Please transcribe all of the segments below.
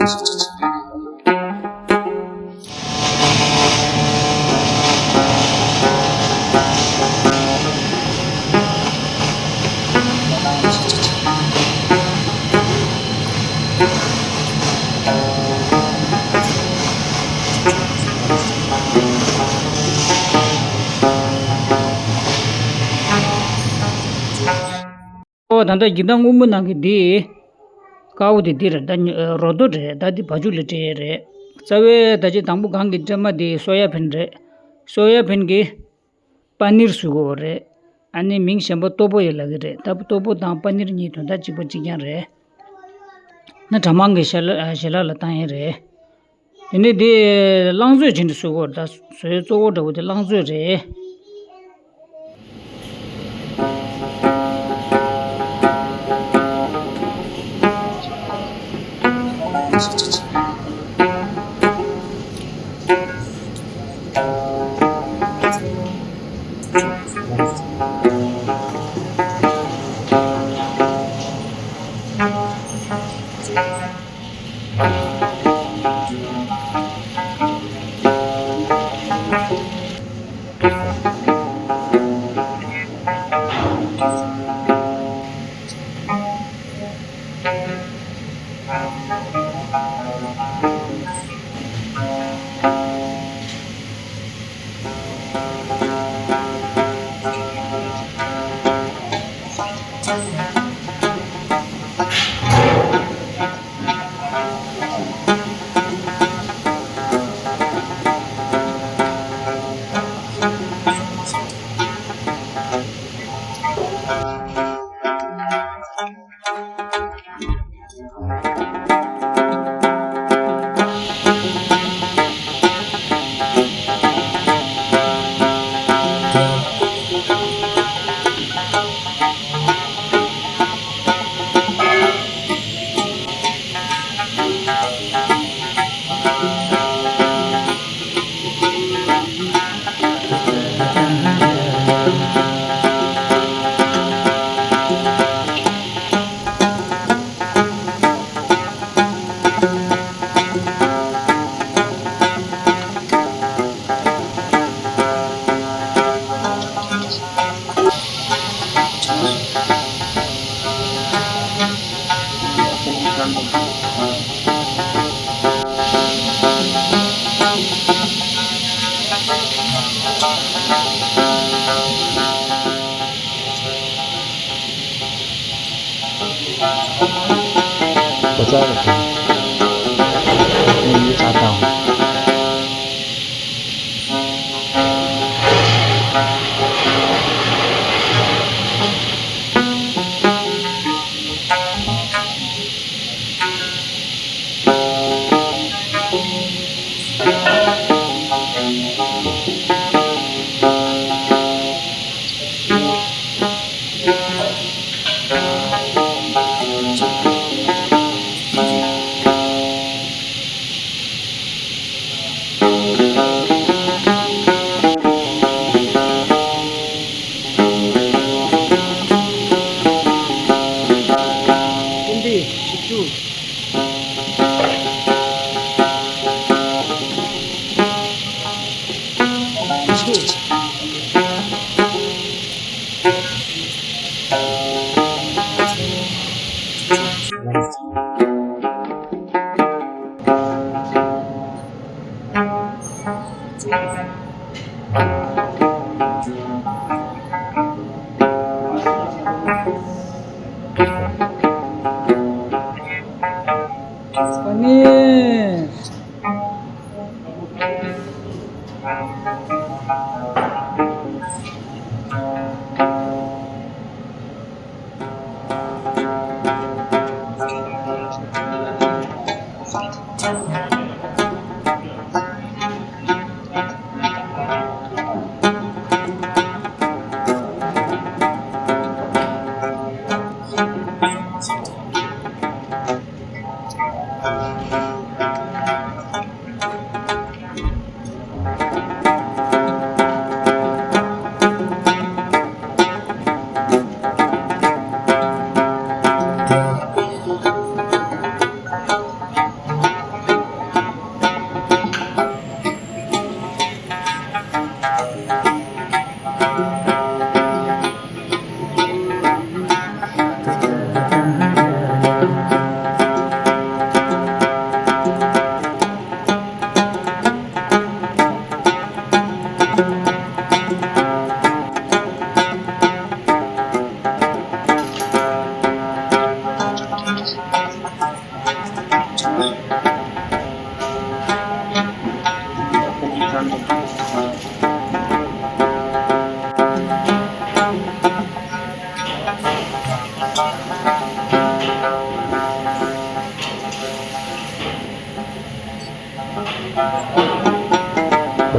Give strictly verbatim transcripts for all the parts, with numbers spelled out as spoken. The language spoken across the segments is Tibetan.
ཨོ་ད་ལྟ་གི་ད་སྔོན་མོ་ནང་གི་འདི། དཀར་པོ་དེ་འདི་རེད་ད། རོ་ཏོ་རེད་ད། འདི་བ་ཕྱུགས་ལ་སྤྲད་ཡས་རེད། རྩ་བའི་ད་ཅི་དང་པོ་སྒང་གི་སྲན་མ་དེ་སོ་ཡ་བིན་རེད། སོ་ཡ་བིན་གྱི་པ་ནིར་བཟོ་གི་ཡོད་རེད། ཨ་ནི་མིང་གཞན་པ་ལྟོ་ཕོ་ཡོད་ལབ་ཀྱི་རེད། ད་ལྟོ་ཕོ་དང་པ་ནིར་གཉིས་དོན་དག་གཅིག་པ་གཅིག་རྐྱང་རེད། ན་གྲྭ་མང་གི་ཞལ་ལག་ཞལ་ལག་ལ་བཏང་ཡས་རེད། དེ་ནས་དེ་རླངས་བཙོས་བྱས་ནས་བཟོ་དགོས་རེད། ད་བཟོ་ཡས་གཙོ་བོ་འདྲ་བོ་དེ་རླངས་བཙོས་རེད།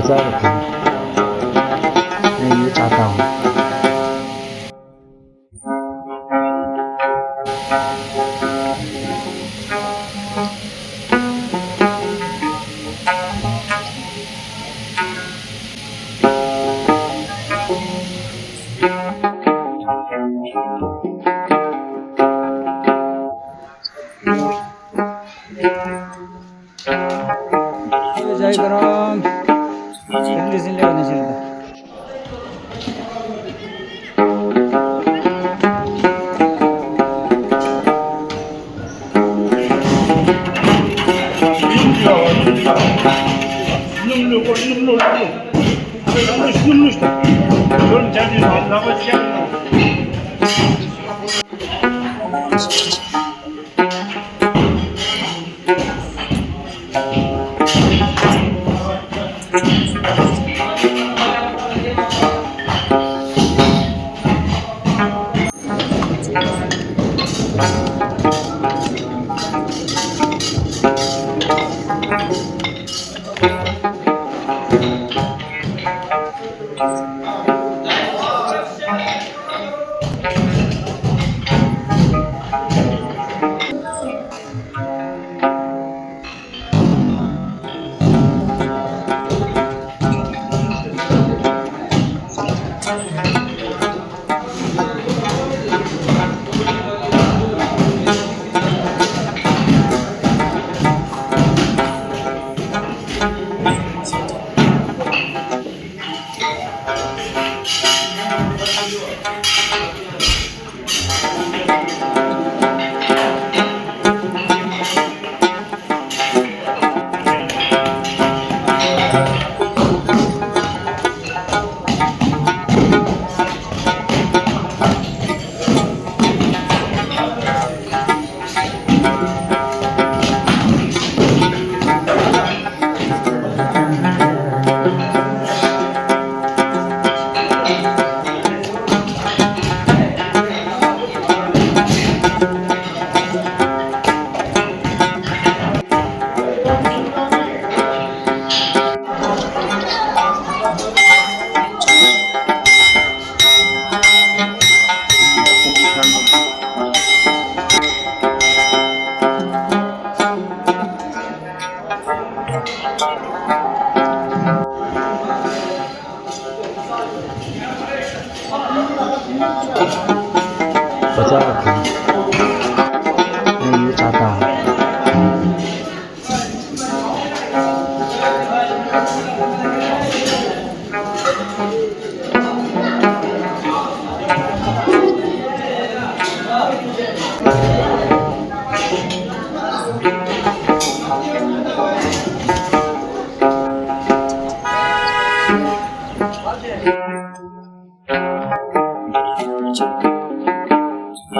རྩ་བ་དང་། ཨ་ཡུ་ཏྲ་དང་།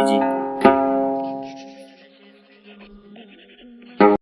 जय राम।